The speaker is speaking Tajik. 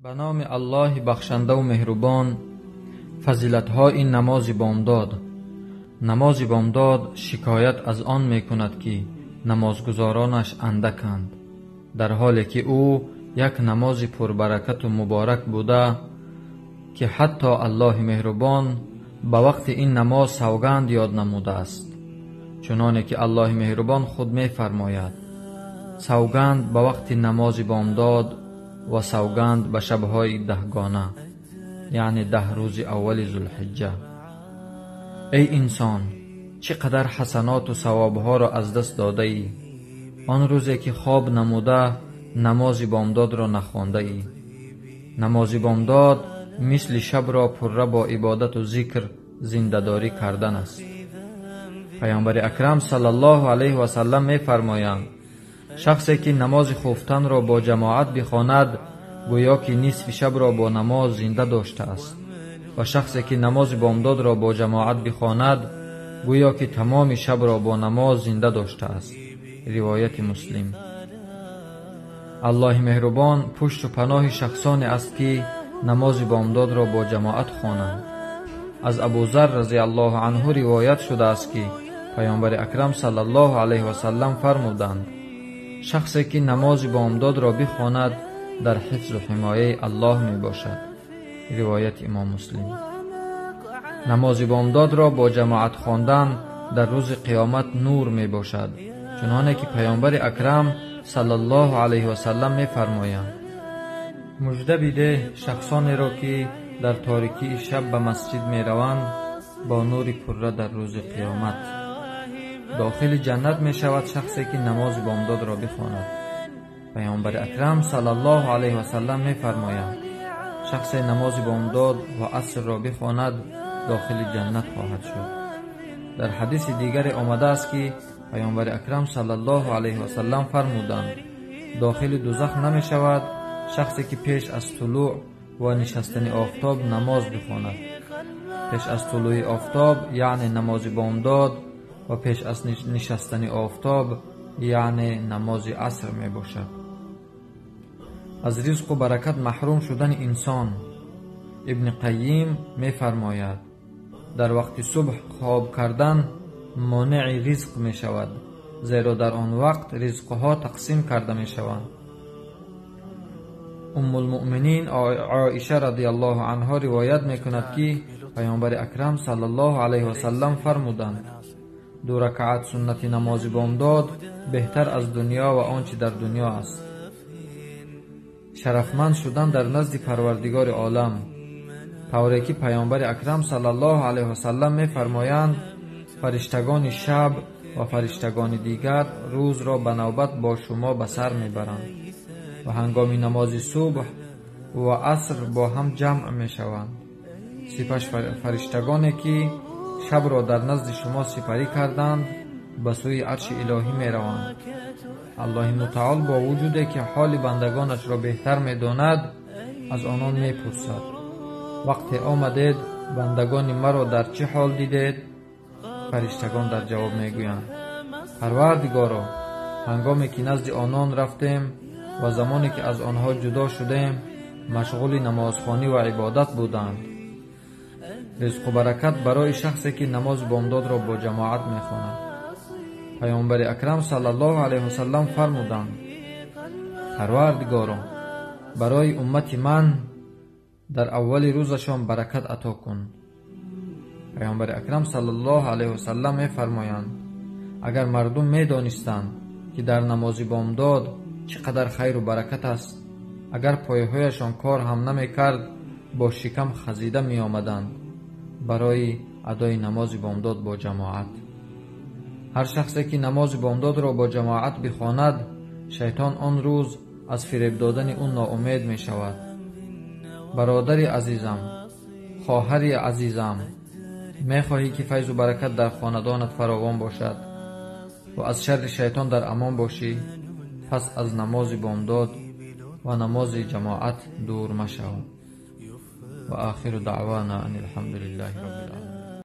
Ба номи Аллоҳи бахшандаву меҳрубон. Фазилатҳои намози бомдод. Намози бомдод шикоят аз он мекунад, ки намозгузоронаш андаканд, дар ҳоле ки ӯ як намози пурбаракату муборак буда, ки ҳатто Аллоҳи меҳрубон ба вақти ин намоз савганд ёд намудааст, чуноне ки Аллоҳи меҳрубон худ мефармояд: савганд ба вақти намози бомдод ва савганд ба шабҳои даҳгона, яъне 10 рӯзи аввали Зулҳиҷҷа. Эй инсон, чӣ қадар ҳасаноту савобҳоро аз даст додаӣ он рӯзе ки хоб намуда намози бомдодро нахондаӣ. Намози бомдод мисли шабро пурра бо ибодату зикр зиндадорӣ кардан аст. Паёмбари акрам саллаллоҳу алайҳи васаллам мефармоянд: шахсе ки намози хуфтанро бо ҷамоат бихонад, гӯё ки нисфи шабро бо намоз зинда доштааст, ва шахсе ки намози бомдодро бо ҷамоат бихонад, гӯё ки тамоми шабро бо намоз зинда доштааст. Ривояти Муслим. Аллоҳи меҳрубон пушту паноҳи шахсоне аст, ки намози бомдодро бо ҷамоат хонанд. Аз Абузар разияллоҳу анҳу ривоят шудааст, ки паёмбари акрам саллаллоҳу алайҳи васаллам фармуданд: шахсе ки намози бомдодро бихонад, дар ҳифзу ҳимояи Аллоҳ мебошад. Ривояти имом Муслим. Намози бомдодро бо ҷамоат хондан дар рӯзи қиёмат нур мебошад, чуноне ки паёмбари акрам саллаллоҳу алайҳи васаллам мефармоянд: мужда бидеҳ шахсонеро, ки дар торикии шаб ба масҷид мераванд, бо нури пурра дар рӯзи қиёмат. Дохили ҷаннат мешавад шахсе ки намози бомдодро бихонад. Паёмбари акрам саллаллоҳу алайҳи васаллам мефармоянд: шахсе намози бомдод ва асрро бихонад, дохили ҷаннат хоҳад шуд. Дар ҳадиси дигаре омадааст, ки паёмбари акрам саллаллоҳу алайҳи васаллам фармуданд: дохили дузах намешавад шахсе ки пеш аз тулӯъ ва нишастани офтоб намоз бихонад. Пеш аз тулӯи офтоб, яъне намози бомдод, ва пеш аз нишастани офтоб, яъне намози аср мебошад. Аз ризқу баракат маҳрум шудани инсон. Ибни Қайим мефармояд: дар вақти субҳ хоб кардан монеи ризқ мешавад, зеро дар он вақт ризқҳо тақсим карда мешаванд. Уммулмуъминин Оиша радиаллоҳу анҳо ривоят мекунад, ки паёмбари акрам саллаллоҳу алайҳи васаллам фармуданд: 2 ракаат суннати намози бомдод беҳтар аз дунё ва он чӣ дар дунё аст. Шарафманд шудан дар назди Парвардигори олам. Тавре ки паёмбари акрам саллаллоҳу алайҳи васаллам мефармоянд: фариштагони шаб ва фариштагони дигар рӯзро ба навбат бо шумо ба сар мебаранд ва ҳангоми намози субҳ ва аср бо ҳам ҷамъ мешаванд. Сипас фариштагоне ки шабро дар назди шумо сипарӣ карданд, ба сӯи арши илоҳӣ мераванд. Аллоҳи мутаол бо вуҷуде ки ҳоли бандагонашро беҳтар медонад, аз онон мепурсад: вақте омадед, бандагони маро дар чӣ ҳол дидед? Фариштагон дар ҷавоб мегӯянд: Парвардигоро, ҳангоме ки назди онон рафтем ва замоне ки аз онҳо ҷудо шудем, машғули намозхонӣ ва ибодат буданд. Ризқу баракат барои шахсе ки намози бомдодро бо ҷамоат мехонад. Паёмбари акрам саллаллоҳу алайҳи васаллам фармуданд: Парвардигоро, барои уммати ман дар аввали рӯзашон баракат ато кун. Паёмбари акрам саллаллоҳу алайҳи васаллам мефармоянд: агар мардум медонистанд, ки дар намози бомдод чӣ қадар хайру баракат аст, агар пойҳояшон кор ҳам намекард, бо шикам хазида меомаданд барои адои намози бомдод бо ҷамоат. Ҳар шахсе ки намози бомдодро бо ҷамоат бихонад, шайтон он рӯз аз фиреб додани ӯ ноумед мешавад. Бародари азизам, хоҳари азизам, мехоҳӣ ки файзу баракат дар хонадонат фаровон бошад ва аз шарри шайтон дар амон бошӣ, пас аз намози бомдод ва намози ҷамоат дур машав. Ва охиру даъвана ан алҳамдулиллаҳи раббил